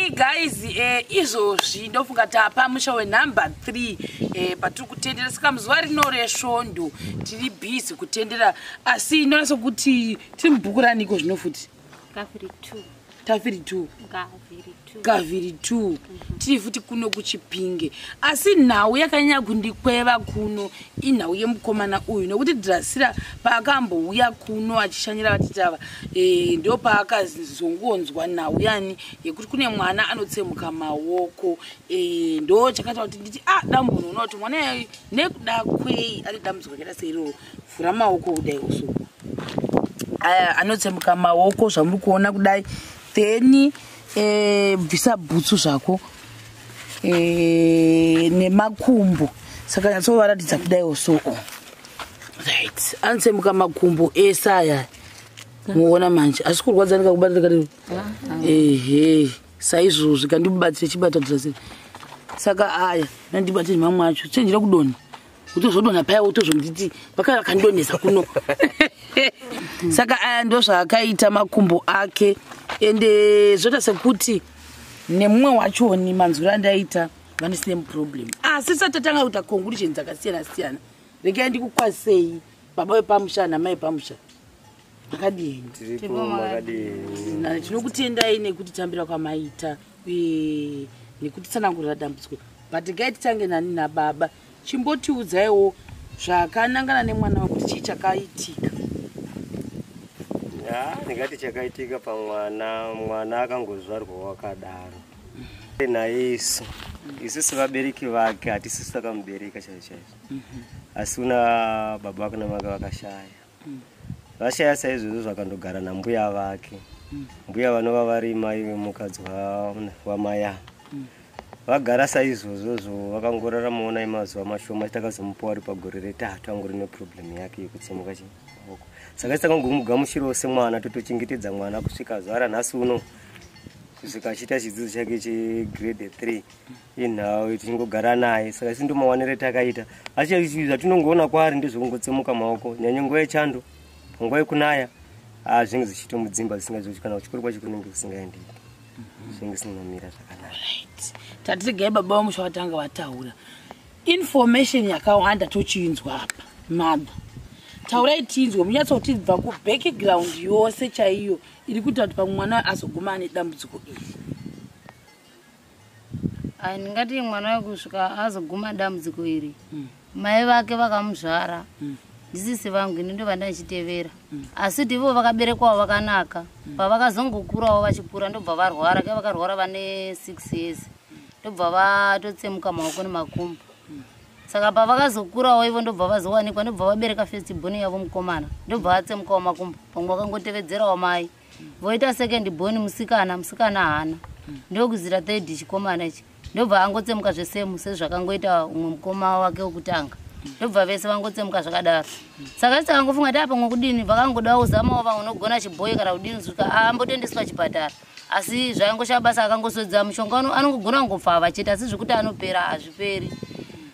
Asi guys, izvozvi ndofunga tapa musha wenumber 3 patiri kutendera. Saka muzuva rino resvondo tiri busy kutendera, asi ndinoona sekuti tiri mubhuku raniko zvino futi? Gavhiri 2. Tafiri 2. Gavhiri 2. Gavhiri 2. Tiri futi kuno kuChipinge, asi nhau yakanyanya kundikweva kuno inhau yemukomana uyu, nekuti Dhirasira paakambouya kuno achishanyira vatitava, ndo paakazongonzwa nhau yani yekuti kune mwana anotsemuka maoko. Ndo chakaita kuti nditi a dambunoona kuti mwana yayi nekuda kwei ari dambudziko rakaita seiroro. Vhura maoko kudai uso. Aya anotsemuka maoko zvamuri kuona kudai. Then bvisa bhutsu zvako nemakumbo. Saka nyatsovaratidza kudaiwo. So right, anotsemuka makumbo ese aya, muona manje. Asi kurwadza ndikakubatira kati ehe, saizvozvi kandimubatsire chibata dhirasiri. Saka aya nandibate mamwe acho, chenjera kudonha, utozodonha paya, utozonditi vakauya vakandidonhesa kuno. Saka aya ndo zvaakaita makumbo ake, ende zvoita sekuti nemumwe wachoni manzwiro andaita vane same problem. Asi tisati tatanga kuita conclusion dzakasiyana siyana, regai ndikukwazisei baba vepamusha namai vepamusha. Makadini? Tiripo, makadini? Tinokutendai nekutitambira kwamaita uye nekutitsanangurira dambudziko. But gai titange nani? Nababa. Chimbotiudzaiwo zvakanangana nemwana wekuti chii chakaitika. Ya, ndingati chakaitika pamwana, mwana akangozvarwa wakadaro naisu. Isusu vabereki vake hatisisu takamubereka chaizvo chaizvo, asi una baba vake namai vakashaya. Vashaya saizvozvo, zvakandogara nambuya vake. Mbuya vanova vari mai vemukadzi wamai ava. Vagara saizvozvozvo, vakangoraramawo naye mazuva mashoma. Takazomupiwa ari pagore retatu, angori neproblem yake yekutsemuka chimaoko. Saka takangomugamuchirawo semwana, totochengetedza mwana kusvika zuva ranhasi uno, kusvika achiita chidzidzo chake chegrade 3. Inhau tichingogara naye. Saka isi ndo mawaniro takaita, asi zvatinongoona kwaari ndezvekungotsemuka maoko, nyanye nguva yechando, panguva yekunaya. Ah, zvinenge zvichitomudzimba zvisingazi, kana kuchikoro kwacho kunenge kusingaendeki, zvinenge zvisingamira zvakanaka. Right, tatiregai baba vamusha vatanga vataura. Information yakawanda tochinzwa apa. Mother, taurai tinzwe, munyatsotibva kubackground yose chaiyo iri kuita kuti pamwe mwana azoguma ane dambudziko iri. Ai, ndingati mwana wekusvika azoguma dambudziko iri, mai vake vakamuzvara ndisisi vangu, ini ndova ndachitevera. Asi kuti ivo vakaberekwawo vakanaka, pavakazongokurawo vachikura ndobva varwara. Ke vakarwara vane 6 years, ndobva vatotsemuka maoko nemakumbo. Saka pavakazokurawo ivo ndobva vazowanikwa, ndobva vabereka first born yavo mukomana, ndobva vatsemukawo makumbo. Pamwe vakangotevedzerawo mai, voita second born musikana, musikana haana, ndokuzira third chikomana ichi, ndobva angotsemuka zvesemu sezvakangoita umwe mukoma wake wekutanga. Ndobva vese vangotsemuka zvakadaro. Saka isi takangofunga kuti apamwe kudini, vakangodawo kuzamawo vanogona chibhoyi kana kudini, kusvika ambotendeswa chipatara, asi zvaingoshaya basa. Akangoswedza mushonga anongogona kungopfava chete, asi zvekuti anopera hazviperi.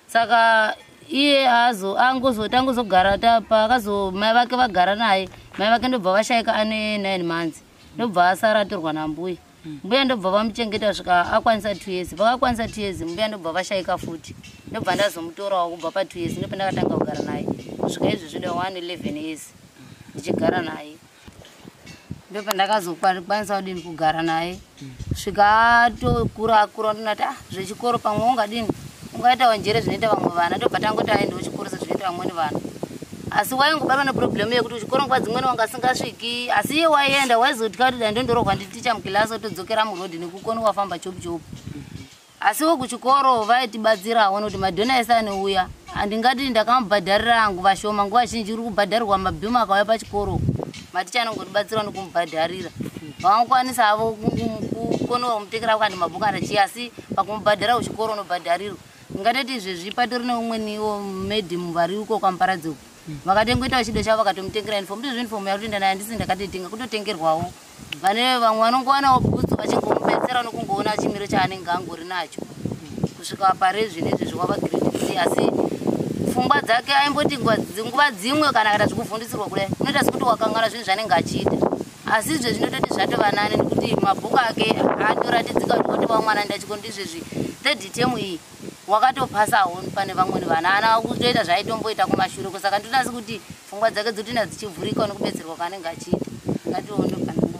Saka iye azo angozotangozogara paakazo mai vake vagara naye, mai vake ndobva vashayika ane 9 months, ndobva asara atorwa nambuya. Mbuya ndobva vamuchengeta svika akwanisa 2 years. Vakakwanisa 2 years, mbuya ndobva vashayika futi, ndobva ndazomutorawo. Kubva pa2 years ndopandakatanga kugara naye kusvika izvezvi, da 1 11 years ndichigara naye. Ndopandakazokwanisa kudini kugara naye svika atokura. Akura, ndinati, ah, zvechikoro pamwe ungadini, ungaitawo njere zvinoita vamwe vana. Ndobva tangoti aendewo chikoro sezvinoita vamweni vana, asi waingobatwa neproblem yekuti kuchikoro nguva dzimweni wanga asingasviki. Asi iye waienda, waizotya kuti dai ndondorohwa nditicha mukilasi, otodzokera murodhi nekukoni wafamba chopu chopu. Asiwo kuchikoro vaitibatsirawo nokuti madhona ese anouya, handingati ndakamubhadharira angu vashoma. Nguva zhinji uri kubhadharirwa mabhimu akauya pachikoro, maticha anongotibatsira nekumubhadharira. Vangakwanisa havo kukonewa kumutekera kandi mabhuku kana chii, asi pakumubhadhara kuchikoro unobhadharirwa. Ndingatoti izvezvi patori neumweniwo madam vari uko kwaMuparadzi uko, vakatengoitawo chido chavo, vakatomutengera uniform. Ndizvo uniform yakutoenda nayo, handisi ndakatoitenga, kutotengerwawo. Vane vamwe vanongowanawo bhutsu, vachingomubetsera nokungoona chimiro chaanenge angori nacho kusvika pare zvino izvezvi wava grade 3. Asi pfungwa dzake aimboti nguva dzimwe kana akaita zvekuvhundisirwa kudai, unoita sekuti wakangana zvinhu zvaanenge achiita. Asi izvezvi ndototi zvatova nani nekuti mabhuku ake atoratidzika kuti kupinda chikoro ndizvezvi third term iyi wakatopasawo pane vamweni vana ana kutoita zvaaitomboita kumashure ko. Saka ndinasi kuti pfungwa dzake dzotoenda dzichivhurika nekubetserwa kwaanenge achiita. Ngatione pananga.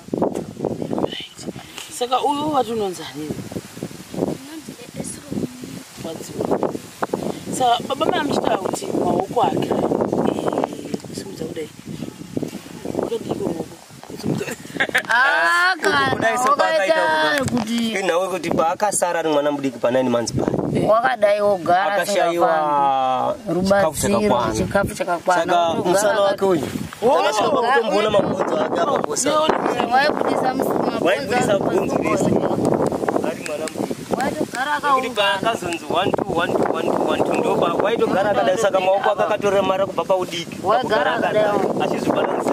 Saka uyu wati unonzani? Wadziwa. Saka baba mai amuchitaura kuti maoko ake kusimudza kudai wakadiko maoko kusimudza? Kana Kudai sepaakaita wakaita kuda. kuti Inhau yekuti paakasara ari mwana mudiki pa9 months paya wakadai wogara akashayiwa chikafu rubatsiro, chakakwana. chikafu chakakwana. Saka Wotogara musana wake uyu takasvika pakutomboona mabhonzo ake apaposa. Waibudisa Waibudisa mabhonzo bhonzo rese ari mwana mudiki. waitogara Nekuti akaungana. paakazonzi 1 2 1 2 1 2 1 2 ndopa waitogara akadai. Saka maoko ake akatoremara kubva paudiki. Waigara Akugara akadai. achizvibalansisa.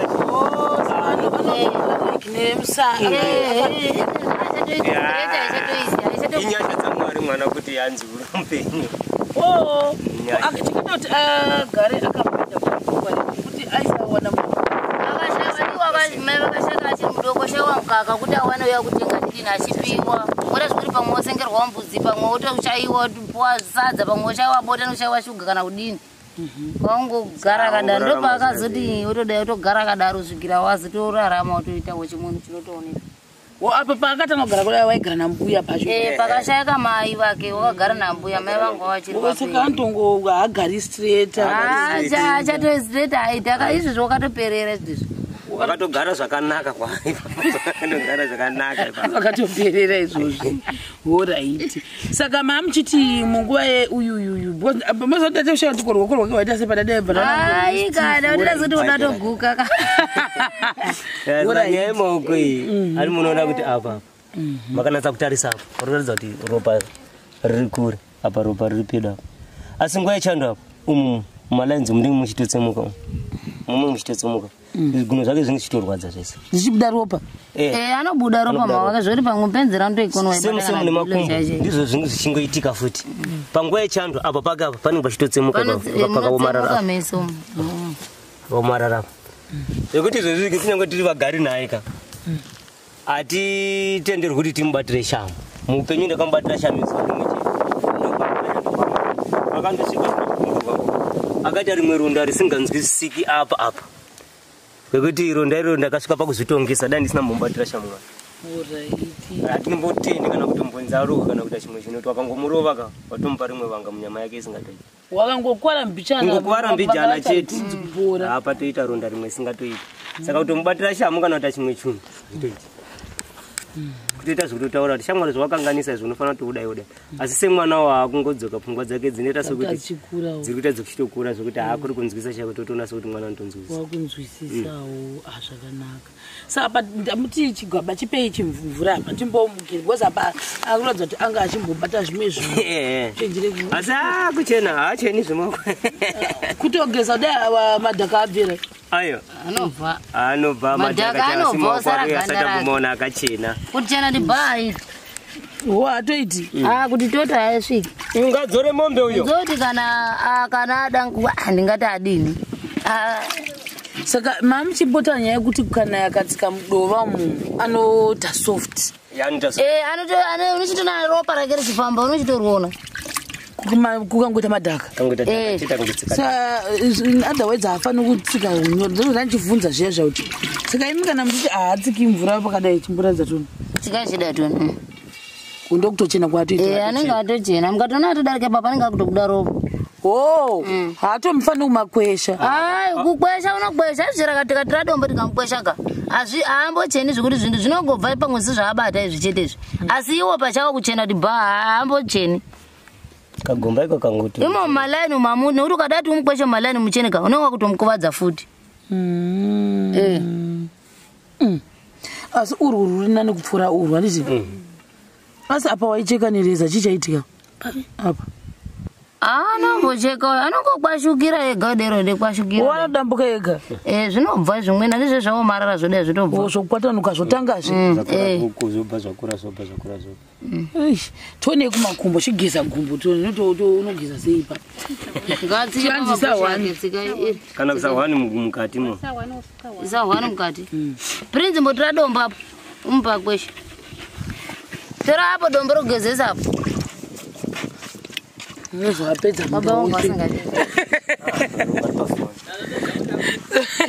Nemusana. Inyasha dzaMwari mwana kuti yanzi uri mupenyu. Nyaya. Chikuita kuti agare akapinda kuti aisawana. Mai vakashaka achiri mudoko, shaiwa mukaka kuti awane uya kutenga chidini achipiwa ora zvikuti pamwe wosengerwa mbudzi, pamwe wotoshaiwa puwa sadza, pamwe woshaiwa bota noshaiwa shuga kana kudini. Waungogara akadaro. Ungorarama. Ndopaakazoti wotodai wotogara akadaro svikira wazotorarama wotoita chimunhu chinotooneka. Apa paakatanga kugara kudai waigara nambuya pacho? Eh, pakashayika mai vake wakagara nambuya, mai vangu vachiri Saka vapenyu. anotongo haagari straight? Achatostraight aita izvozvo, wakatoperera izvozvo. Wakatogara zvakanaka kwaari, akatogara zvakanaka ipapo. Vakatoperera izvozvo, alright. Saka maamuchiti munguva yeuyuyuyu mazotatoshaa kuti ko ruoko rwake waita sepadadebva? Ai, kana unoda kuti udatoguka ka. Saka nyaya yemaoko iyi ari munoona kuti apa makanatsa kutarisa apa panoratidza kuti ropa riri kure apa, ropa riri pedo apa. Asi nguva yechando apa umu mumalainzi munenge muchitotsemuka, umu mumwe muchitotsemuka, zvigunwe zvake zvinenge zvichitorwadza zvese. Zvichibuda ropa? Eh, Eh, anobuda ropa. Anobuda. Mawaka zvoti pamwe penzera ndoikonwa. Semu semu nemakumbo ndizvo zvinenge zvichingoitika futi panguva yechando. Apa pake apa panenge pachitotsemuka pakaomarara apa. Meso. Pakaomarara apa zvekuti izvozvi kunyange tiri vagari naye ka, hatitenderwi kuti timubatire shamu. Muupenyu ndakamubatira shamu zuva rimwe chete. Akandosvika akaita rimwe ronda risinganzwisisiki apa apa, kwekuti ronda iroro ndakasvika pakuzvitongesa dai ndisina mbomubatira shamu mwana. Alright. Hatinombotendi kana kutombonzi arohwe kana kuita chimwe chinoti wakangomurova ka, watomupa rimwe vanga munyama yake isingatoiti. Wakangokwara mbichana. Kungokuvara mbijana chete. Kupora. Apa toita ronda rimwe singatoiti. Saka kutomubatira shamu kana kuita chimwe chinhu zvitoiti kutoita zvekutotaura kuti shamwari zvawakanganisa izvi unofanira kuti udai udai. Asi semwana waakungodzoka pfungwa dzake dzinoita sekuti Achikurawo. dziri kuita dzekuchitokura zvekuti haakuri kunzwisa chaiko, totoona sekuti mwana anotonzwisa. Wakunzwisisawo. Ah, zvakanaka. Saka ndamuti chigwaba chipei chimvura apa timbomugere because apa akuratidza kuti anga achimbobata zvimwe zvinhu. Chenjere Asi akuchena haacheni zvemaoko. Kutogeza kudai awa madhaka abvira. Ayo. Anobva. Anobva. Madhaka Madhaka anobva, asi maoko osara ake ganda asati rake. ambomaona akachena. Kuti chena ndibhai. Wo hatoiti. Ah, kuti toto haisviki. Ungadzore mombe uyo. Nzoti kana kana ada nguva ndingati adini. Ah, Saka mamuchimbota nyaya yekuti kana akatsika mudova umu anoita soft? Yanoita Eh, anoto unochitoona ropa rake richifamba, unochitoriona. Kukangoita madhaka. Kangoita Eh. chete kangotsika. Sa in other words haafaniri kutsika unyoro. Ndozvandachibvunza zviya zvakuti saka imi kana muchiti haatsiki mvura pakadai, chimboratidza toni. Tikachida toni. Ndokutochena Eh, kwaatoita. anenge atochena. Mukatoona atodarika papa anenge akutobuda ropa. O, haatomufaniri kumakwesha? Ai, kukwesha unokwesha zvichiraka tikatira dombo tikamukwesha ka. Azvi haambocheni zvekuti zvinhu zvinongobva pamwe sezvaabata izvi chete izvi. Asi iwo pachawo kuchena kuti bha haambocheni. Kagomba iko kanguti. Imo mumalaini umamu nekuti ukadati umukweshe mumalaini muchene ka unenge wakutomukuvadza futi. Eh. Asi urwu ruri nani kupfuura urwu, handiti? Asi apa waicheka nereza, chii chaitika apa? Anombocheka uyo anongokwashukira ega dero ndekwashukira. Wanodambuka ega? Eh, zvinobva zvimweni handizvo zvaomarara zvodai zvitobva. Zvokwatanuka zvotangazve. Zvakura. Eh. Huku zvobva zvakura zvobva zvakura zvobva. Eish, tione kumakumbo chigeza gumbo tione unogeza sei ipapo. Ngatsike Chianzisa pamakusha hwani. ake, tsika iri. Kana kusa hwani mukati mo. Isa hwani mukati. Prince mbotora dombo apo umupa kweshe. Tora apo dombo rokugezesa apo. Unozovapedza Baba vangu vasingadi.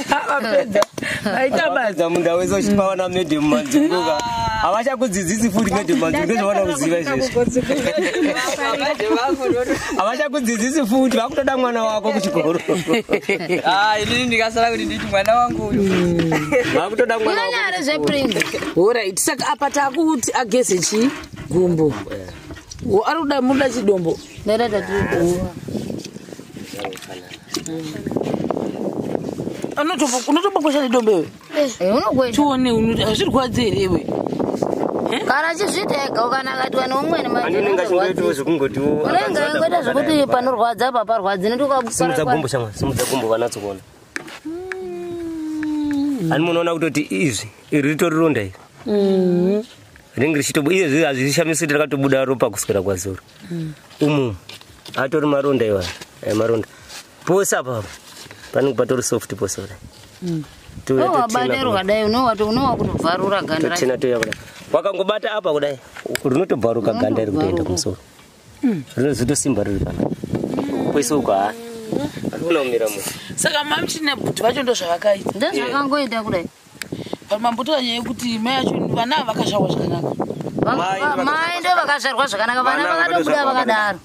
Vapedza. Vaita basa. Apedza munda wese uchipawa namedhemu manzunguka. Havachakudzidzisi futi medhemu manzungu ndozvaona kuziva izvezvi. Havachakudzidzisi futi vakutoda mwana wako kuchikoro. Ah, inini ndikasara kuti nditi mwana wangu uyu. Vakutoda mwana wako. Unonyare zvepringi. Alright, saka apa takuti ageze chi gumbo. Wo ari kuda muda chidombo. Ndaida tati. Unotobokwesha nedombo iwe. Eh, unokwesha. Tione unoti hazvirwadzi here iwe. Kana achizviita ega ukana akatiwa neumweni Ani unenge achingoitawo zvekungotiwo. Unenge aingoita zvekuti panorwadza apa parwadzi Simudza gumbo shamwa, simudza gumbo vanatsokuona. Ani munoona kutoti izvi, iri ritori ronda iri. Rinenge richitobuda izvezvi hazvishamisi kuti rakatobuda ropa kuswera kwazuro. Umu atori maronda iwa, aya maronda. Pose apa apa panenge patori soft pose kudai. Touya tochena Wabatirwa kudai. dai unowa kutobvarura ganda racho. Tochena touya kudai. Wakangobata apa kudai, rinotobvaruka ganda iri kutoenda kumusoro. Rinozotosimba riri panapa. Kwese uko haa. Harikuna kumira mushe. Saka mamuchine bhuti vacho ndozvavakaita. Ndozvakangoita kudai. Pamambotora nyaya yekuti mai acho vana ava vakazvarwa zvakanaka. Mai Mai ndo vakazvarwa zvakanaka, vana Vana vakatobuda vakatozvarwa vakadaro.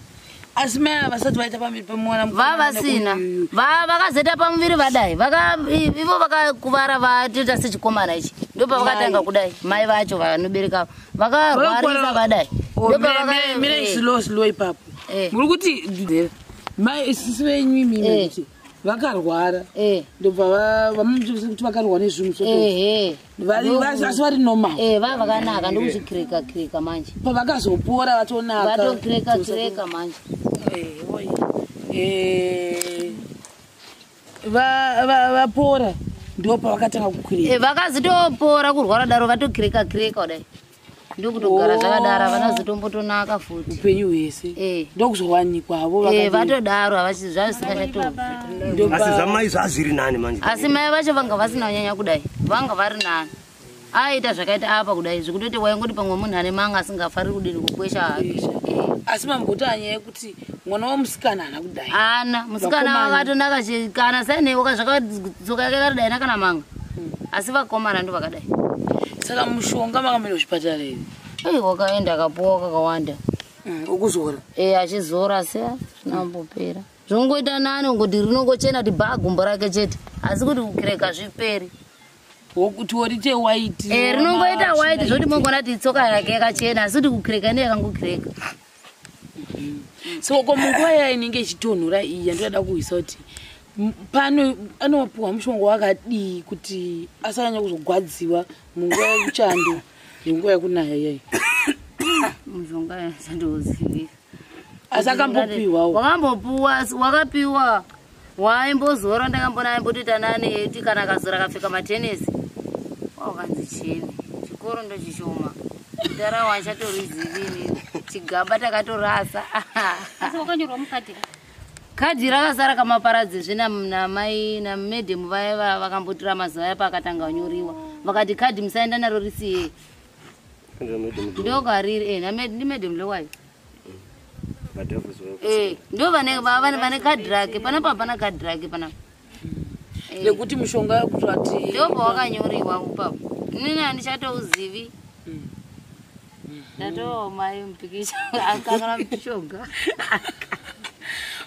Asi mai ava vasati vaita pamberi pemwana Vavasina. Vakazoita pamuviri vadai. Ivo vakakuvara vatoita sechikomana ichi. Ndopavakatanga kudai. Mai vacho vanobereka vakarwarisa vadai. Mire slow slow ipapo. Eh. Muri kuti mai sisi venyu imimi Eh. kuti vakarwara. Eh. Ndobva vamuti kuti vakarwa nezvinhu so. Ehe. Vari asi vari normal. Eh, vava vakanaka ndokuchikireka kireka manje. Pavakazopora vatonaka. Vatokireka kireka manje. Eh, oi. Eh, vapora ndo pavakatanga kukwirira. Eh, vakazotopora kurwara daro vatokireka kireka kudai. Ndokutogara Oh. zvakadaro havana kuzotombotonaka futi. Upenyu hwese. Eh. Ndokuzowanikwa havo Eh, vakadii. vatodaro havasi zvavisingachatobvi. Asi zvamai zvazviri nani manje. Asi mai vacho vanga vasina kunyanya kudai, vanga vari nani. Aita zvakaita apa kudai zvekutoti waingoti pamwe munhu ane manga asingafariri kudini kukwesha hake. Eh. Asi mambotora nyaya yekuti mwana wemusikana haana kudai. Ana musikana Vakomana. wakatonaka kana saine zvakadzoka yake yakadai na kana manga. Asi vakomana ndo vakadai. Saka mushonga makamboenda kuchipatara here? Ei wakaenda akapuwa kakawanda. Ukuzora. Eh achizora asi zvinambopera. Zvinongoita nani ngoti rinongochena kuti bhaa gumbo rake chete. Asi kuti kukireka zviperi. Wokuti worite white. Eh rinongoita white zvoti mongona kuti tsoka yake yakachena asi kuti kukireka ndiye yakangokireka. So ko munguva iya inenge ichitonhora iyi yandoda kuhwisa kuti pano anopiwa mushonga wakadii kuti asanyanya kuzogwadziwa munguva yekuchando nenguva yekunaya iyai. Mushonga yasandozivika. Asi akambopiwawo. Wakambopuwa asi wakapiwa waimbozora ndakambona aimbotoita nani eti kana akazora akapfeka matenesi. Wakanzi cheni. Chikoro ndochishoma. Ndarawa achatorizivi inini. Chigaba takatorasa. Asi wakanyorwa mukadhi. Kadhi rakasara kamaparadzizve namai namedhemu vaya vakambotora mazuva aya paakatanga kunyoriwa. Vakati kadhi musaenda naro risiye. Ndokariri eh ndimedhemu lowayo. Eh ndo vane vane kadhi rake panapa hapana kadhi rake panapa. Eh, Nekuti mushonga wekuti ati Ndopawakanyoriwa ipapo. Inini handichatouzivi. Ndatoo mai mupikicha akangana mushonga.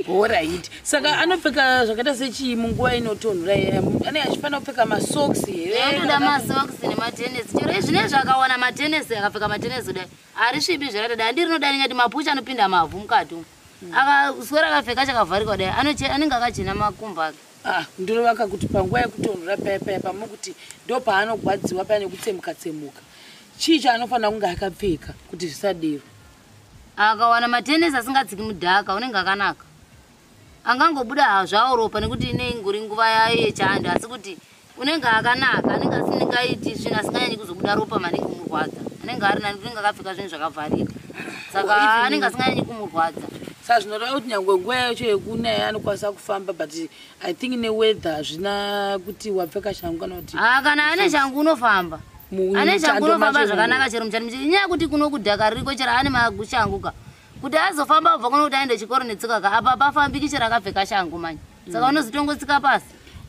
Alright. Saka anopfeka zvakaita sechii munguva inotonhora iya? Anenge achifanira kupfeka masocks here? Anoda masokisi nematenesi. Chero izvinezvi akawana matenesi akapfeka matenesi kudai. Harisvibi zvarakadai. Handi rinodai ringati mapucha anopinda mavhu mukati umu. Akaswera akapfeka chakavharika kudai. Anenge akachena makumbo ake. Ah, ndinovaka kuti panguva yekutonhora paya paya pamukuti ndo paanogwadziwa paya nekutsemuka tsemuka. Chii chaanofanira kunge akapfeka kuti zvisadero? Akawana matenesi asingatsiki mudhaka unenge akanaka. Angangobuda zvawo ropa nekuti ine ingori nguva yayo yechando asi kuti unenge akanaka anenge asingaiti zvinhu asinganyanyi kuzobuda ropa maningi kumurwadza. Anenge ari nani unenge akapfeka zvinhu zvakavharika. Saka anenge asinganyanyi kumurwadza. Saka zvinoreva kuti nyangwe nguva yacho yekunaya anokwanisa kufamba but I think neweather hazvina kuti wapfeka shangu kana kuti Ah, kana ane shangu unofamba. Ane shangu unofamba zvakanaka chero muchando. Inyaya yekuti kuno kudhaka ririko chero ane magushangu ka. Kuti azofamba kubva kuno kuti aende chikoro netsoka ka, apa pafambiki chero akapfeka shangu manje. Saka unozotongotsika pasi.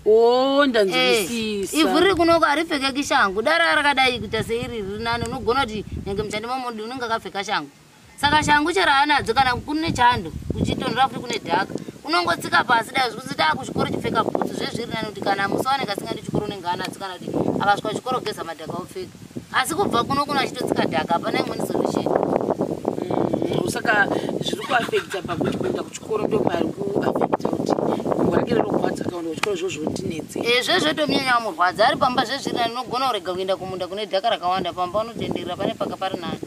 O, ndanzwisisa. Ivhu riri kunoko haripfekeki shangu. Dara rakadai kuita seiri riri nani, unogona kuti nyange muchando mamundi unenge akapfeka shangu. Saka shangu chero anadzo kana kune chando, kuchitonhora futi kune dhaka. Unongotsika pasi dai zvekuti taakuchikoro chipfeka bhutsu zvezviri nani kuti kana musi wanenge asingaendi kuchikoro unenge anadzo kana kuti akasvika kuchikoro kugeza madhaka opfeka. Asi kubva kuno kuno achitotsika dhaka hapana imweni solution. Saka zviri kuafekta pakuti kuenda kuchikoro ndopari kuafekta kuti gumbo rake rinogwadza kaenda kuchikoro izvozvo tinetse. Zvezvo tomnyanya wamurwadza ari pamba zvezviri nani unogona kurega kuenda kumunda kune dhaka rakawanda pamba unotenderera pane paka pari nani.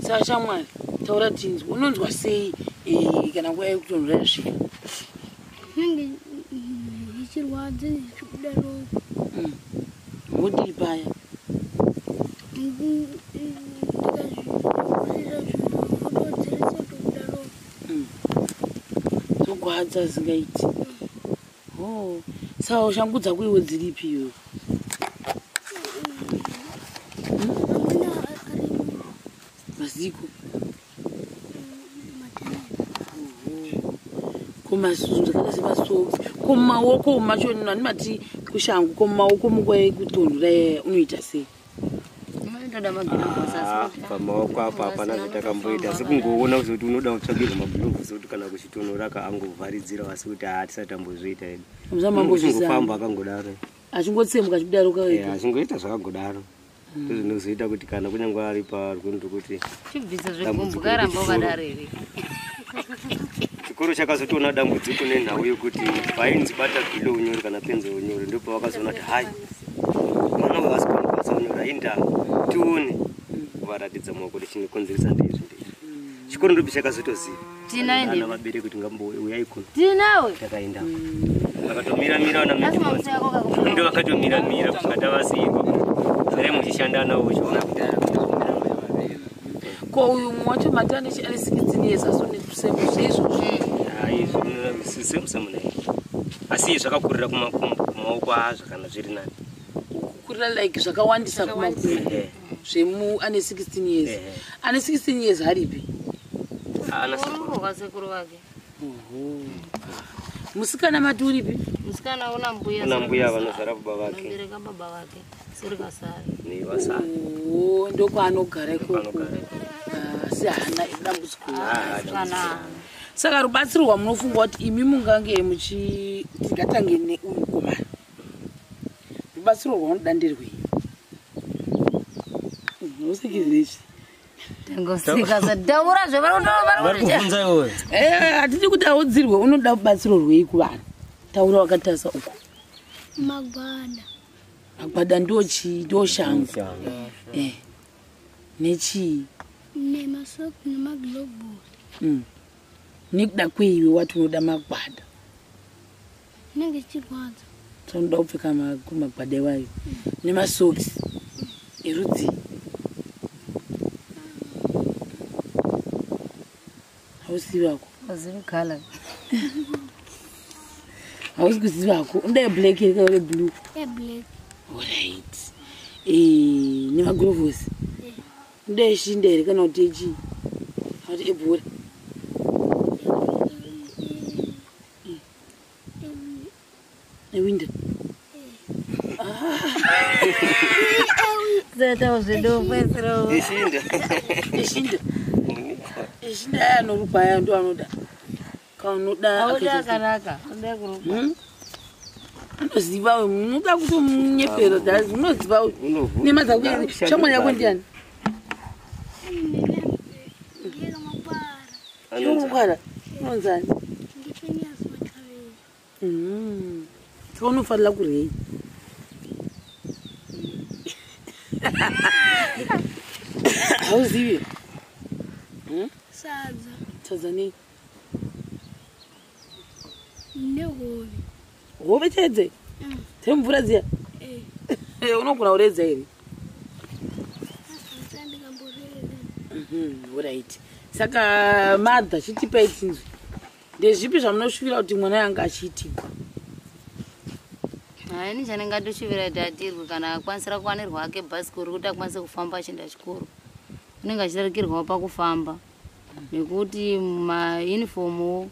Saka shamwari taura tinzwe unonzwa sei kana nguva yekutonhora yasvika? Inenge ichirwadza ichibuda ropa. Wodii paya? Ndikazvikurira zvinotowedzeresa kutobuda ropa. Zogwadza zingaiti. Oh, saka shangu dzako iwe dziripi iwewe? Amweni ari Maziko. mateneti. Komazunzu zvakaita semasokisi. Komumaoko macho handimati kushangu, komumaoko munguva yekutonhora yaya unoita sei? Unotoda magilovhosi asi kuti Pamaoko apa hapana zvatakamboita, asi kungoona kuzoti unoda kutsvagirwa magilovhosi kuti kana kuchitonhora ka angovharidzira, asi kuti hatisati tambozviita hedu. Hamuzamambozvizama. Kungofamba akangodaro. Achingotsemuka achidaro kaita. Achingoita zvakangodaro ndozvinozoita kuti kana kunyange ari parwendo rwekuti chibvisa zvegumbu karamba wakadaro here? Chikoro chakazotoona dambudziko nenhau yekuti painzi bata bhilo unyore kana penzero unyore, ndopavakazoona kuti hai, mwana uyu asi panokwanisa kunyora inda tione kuvaratidza maoko kuti chinokonzeresa ndeizvi ndeizvi. Chikoro ndopi chakazotoziva Tinaende. ana vabereki kuti ngambouya kuno. Tinawe. Takaenda vakatomiramira vana Asi mamusi yako kakubuda. ndo vakatomiramira kusvika tavasiirwa zare muchishanda nawo chiona. Ko uyu mumwe wacho mati ane 16 years asi une tusemo seizvozvo? Hai, semusemunai, asi zvakakurira kumakumbo kumaoko azvo kana zviri nani. Kukurira like zvakawandisa kumakumbo zvemu ane 16 years. Ane 16 years haripi? Ana sekuru. Uri kwasekuru vake. Musikana mati uripi? Musikana una mbuya. Kuna mbuya vanozvara baba vake. Vanobereka baba vake. Siri kasari. Nevasara. Oo, ndokwaanogara ikoko. Anogara ikoko. Asi haana dambudziko. Musikana. Saka rubatsiro rwamunofunga kuti imi mungange muchi tingatange neuyu mukomana, rubatsiro rwaunoda nderwei? Usikizezvi. Tangosika sadaura zvevari Vari kubvunza iwoyo. Hatidi kuti audzirwe. Unoda rubatsiro rwei kuvanhu? Taura wakatarisa uko. Magwada. Magwada ndochii? Ndoshangu nechii? Nemasoki nemagilovhosi. Nekuda kweiwe wati unoda magwada? Inenge ichirwadza. Tinoda kupfeka magwada iwayo nemasokisi erudzii? Hauzivi wako? Uzivi kala. Hausi kuziva ko unoda yeblack here kana yeblue? Yeblack. Alright, nemagurovhosi? Unoda yeshinda here kana kuti yechii kana kuti ebhora? Ewinda. Zeta zvidofesero. Ishinda. Eshinda, eshinda aya anorukwa aya ndo anoda kaunoda. Auda akanaka. Uda kurukwa. Anoziva uyu, munoda kutomunyepera dazi unoziva uyu nema dzako. Shamwari yako ndiani? Ndiyekamakwara. Unokwara unonzani? Ndifenias Mataveli. Saka unofanira kurei? Hauzivi? Sadza. Sadza nei? Nehove. Hove chedze dzemvura dziya? Unogona kuredza here? Sandikamboreza. Alright, saka madha chitipai tinzwi, ndezvipi zvamunoshuvira kuti mwana yanga achiitigwa? Ini chanenge atoshuvira kuti atirwe kana akwanisira kuwanirwa ake bhasikoro kuti akwanise kufamba achienda chikoro. Unenge achidarikirwawo pakufamba nekuti mayunifomuwo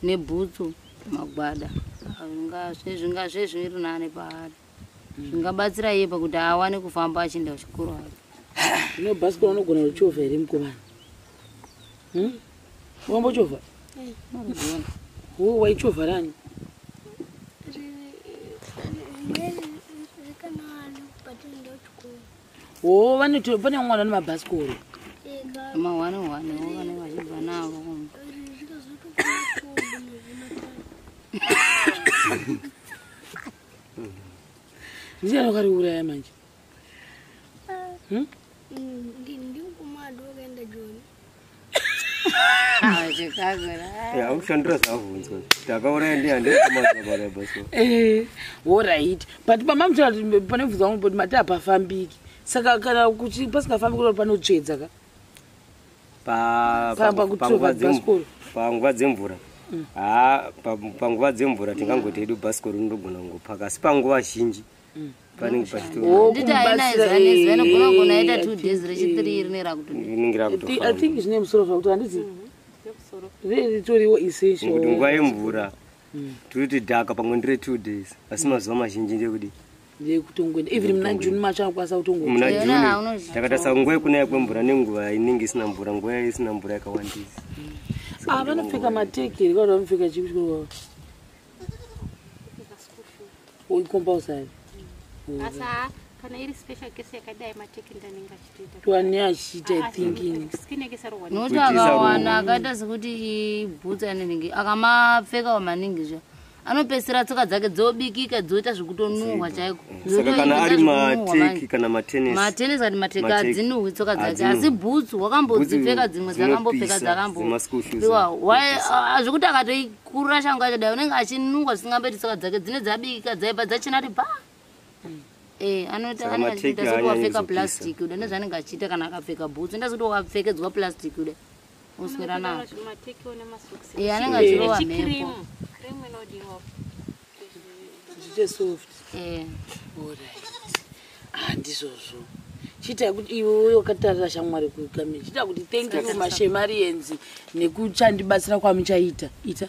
nebhutsu magwada zvezviri nane paari, zvingabatsira iye pakuti awane kufamba achienda kuchikoro ake. Zvino bhasikoro unogona kuchovha here mukomana? Wambochovha? Waichovha rani? Pane vamwe vanhu vane mabhasikoro. Mahwani hwani vanenge vachibva navo. Ndiani wakariuraya manje? Akushandura zvabvunzwa. Takauraya ndiani ndikumadza bhasikoro. Alright. But mama pane bvunza wangu kuti mati hapafambiki. Saka kana kuti pasingafambi kuti panotsvedza ka? Panguva dzemvura. Panguva dzemvura tingangoti hedu bhasikoro rinogona kungopaka, asi panguva zhinji panenge pachitonditi ainaizanezva inogona kugona aita 2 days rechi3 rine rakutorinenge rakutofamba. I think zvine musoro zvakuti handiti ritoriwo essential. Nekuti nguva yemvura tirikuti dhaka pamwe ndire 2 days, asi mazuva mazhinji ndekudi ndekutongoenda. Even muna June macho anokwanisa kutongoenda. Muna June takatarisa nguva yekunaya kwemvura nenguva inenge isina mvura, nguva isina mvura yakawandisa. Vanopfeka mateki here kana vanopfeka chii kuchikoro? Compulsory. Asi kana iri special case yakadai mateki ndanenge achitoita. Tuwane achiita I thinking. Skin yake isarohwa. Nokuti akawana akaita sekuti ibhutsu anenge akamapfekawo maningi zviya anopedzisira tsoka dzake dzobikika dzoita zvekutonuhwa chaiko. Saka kana ari mateki kana matenesi. Matenesi kana mateki adzinuhwi tsoka dzake, asi bhutsu wakambodzipfeka dzimwe dzakambopfeka dzakambopiwa. Zvekuti akatoikurura shangu yacho dai unenge achinuhwa zvisingamboiti tsoka dzake dzine dzabikika dzaibva dzachena kuti ba. Anoita anenge achiita sekuti wapfeka plastic uda nezvaanenge achiita kana akapfeka bhutsu enda sekuti wakapfekedzwa plastic uda uswera nawo. Anenge achirova mhepo. Zviite soft. Alright. Ndizvozvo. Chiita kuti iwe wakatarira shamwari kukamera. Chiita kuti thank you mashemarians nekuchandibatsira kwamuchaita. Ita.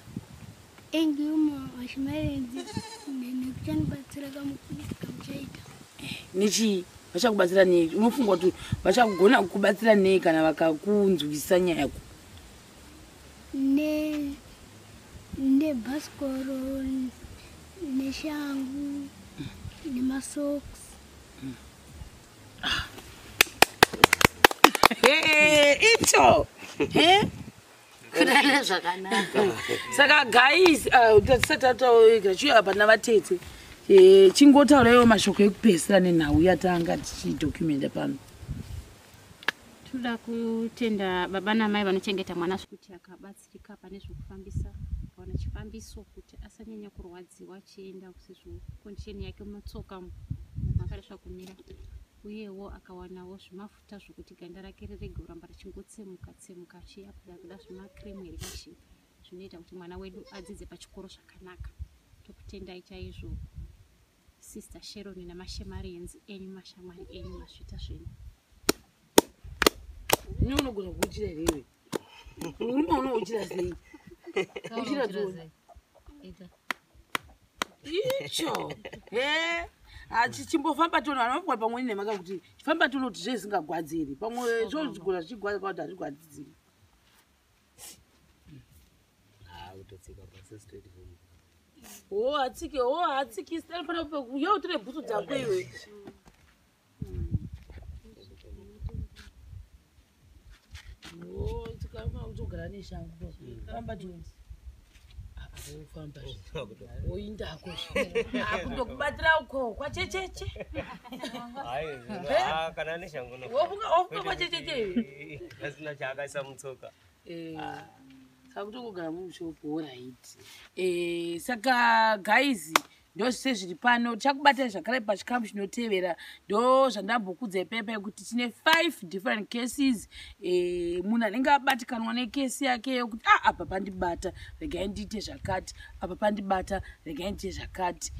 Thank you mashemarians nekuchandibatsira kwamuchaita. Nechi vachakubatsira nei? Unofunga kuti vachagona kukubatsira nei kana vakakunzwisa nyaya yako? Nebhasikoro, neshangu, nemasocks. Icho. Kudana zvakanaka. Saka guys, tisati tataura chiuya pana vatete. Chingotauraiwo mashoko ekupedzisira nenhau yatanga tichidocumenta pano. Toda kutenda baba namai vanochengeta mwana kuti akabatsirika pane zvekufambisa, akawana chifambiso kuti asanyanya kurwadziwa achienda sezvo condition yake mumatsoka makaresva kumira, uyewo akawanawo zvimafuta zvokuti ganda rake rirege kuramba richingotsemuka tsemuka achiapuda kuda zvimakiremu here kachi zvinoita kuti mwana wedu adzidze pachikoro zvakanaka. Tokutendai chaizvo Sister Sharon namashemarians enyu, mashamwari enyu, masvita zvenyu. Ini unogona kuuchira here iwe? Murume unouchira sei? Uchira dzoni. Icho. Chimbofamba tono vanofamba pamwe nemhaka kuti chifamba tono kuti zvezvingagwadziri. Pamwe zvozvigona zvichigwadza kuti hazvigwadziri. Kutotsika pasi straight forward. Hatsike, hatsiki. Panapa yo utore bhutsu dzako iwe. Kutogara neshangu. Famba Jones. Famba. Oindako. Kundokubatira uko kwachecheche. Kana neshangu no. Wofunga kwachecheche. Asina chaakaisa mutsoka. Saka kutongogara mushopu, alright. Saka guys, Ndozvise zviri pano. Tichakubatai zvakare pachikamu chinotevera. Ndo zvandambokudzai pepa yekuti tine 5 different cases. Munhu anenge abatikanwa nekesi yake yekuti apa pandibata, regai ndiite zvakati, apa pandibata, regai ndiite zvakati.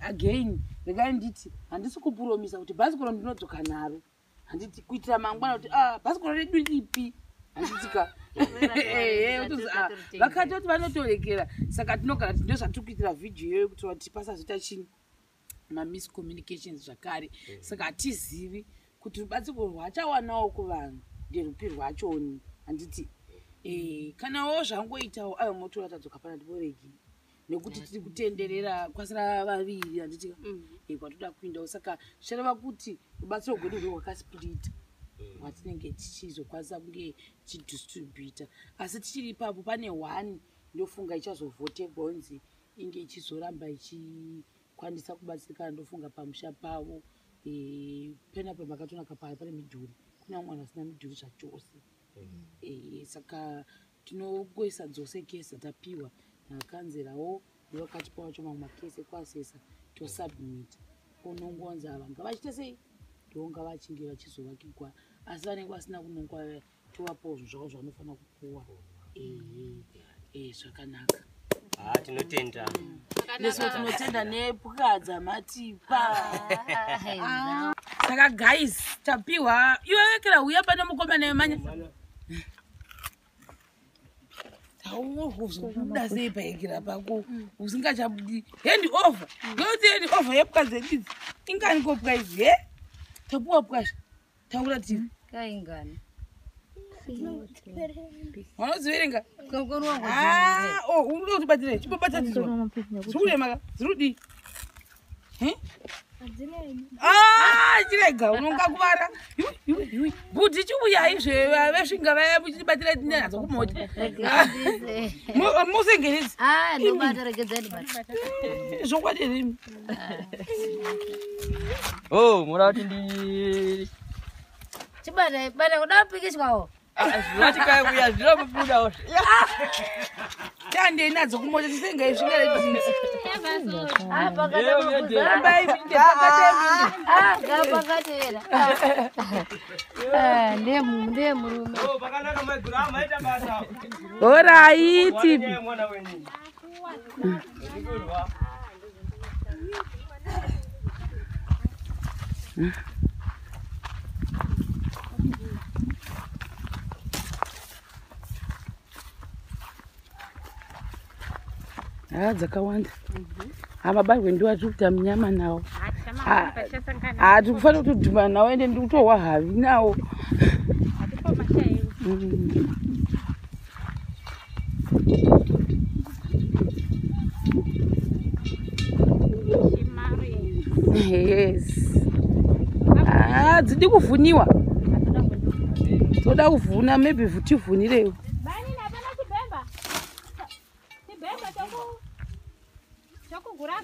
Again, regai nditi handisi kupuromisa kuti bhasikoro ndinodzoka naro. Handiti kuitira mangwana kuti bhasikoro redu ripi. Handitika. Vakatoti vanotorekera. Saka tinogara ndo zvatiri kuitira vhidhiyo iyoyo kuti vati pasazoita chini mamiscommunications zvakare. Saka hatizivi kuti rubatsiro rwachawanawo kuvanhu nderupi rwachoni. Handiti kanawo zvangoitawo ayo motora tadzoka pana tiboregi nekuti tiri kutenderera kwasara vaviri handiti kwatoda kuindawo. Saka zvichireva kuti rubatsiro rwedu rwakasplita rwatinenge tichizokwanisa kunge tichidistributa. Asi tichiri ipapo pane 1 ndofunga ichazovhotegwa kunzi inge ichizoramba ichikwanisa kubatsirikana. Ndofunga pamusha pavo penapo makatonaka paya pane midhuri, kuna vamwe vanhu vasina midhuri zvachose. Saka tinongoisa dzose kesi dzatapiwa nakanzerawo nevakatipa vacho mamwe makesi ekuasesa tosubmita. Unongonzi ava ngavachiite sei ndonga vachinge vachizovakigwa, asi vanenge vasina kunongwa tovapawo zvinhu zvavo zvavanofanira kupuwa. Zvakanaka. Tinotenda. Nesu tinotenda nepwa dzamatipa. Saka guys, tapiwa iwe wekera uya pane mukomana wemanya. Tauzobuda sei paekera pako usingachabudi hand over. Ndokuti hand over yepwa dzedu idzi ingani ko pwa idzi he? Tapuwa pwa taura tiri. Kaingani. Vanodziverenga? Unoda kutibatsira chibobata tizwa. Zviri kurema zviri kudii? Chirega unonga kuvara. Bhudhi chiuyai zve vesvinga vaya muchitibatsira nadzo kumota. Musengeredzi. Ndobata regedzai ndibata. Zvokwadi here imi? Munoda kuti ndi Chibata bata kuda kupikiswawo. Zvinoti kai uya zvinobudawo. Tandei nadzo kumota tisenge isvinga redu. Pakatera. Ndiye murume. Pakanaka maiguru amaita basa. Oraiti. Mwana wenyu. Dzakawanda. Amabarwe ndiwo atiri kuita munyama nawo. Tiri kufanira kutodhumana nawo ende ndiri kutohwa havi nawo. Yes. Dzidi kuvhuniwa. Toda kuvhuna maybe tivhunirewo. Chokugura.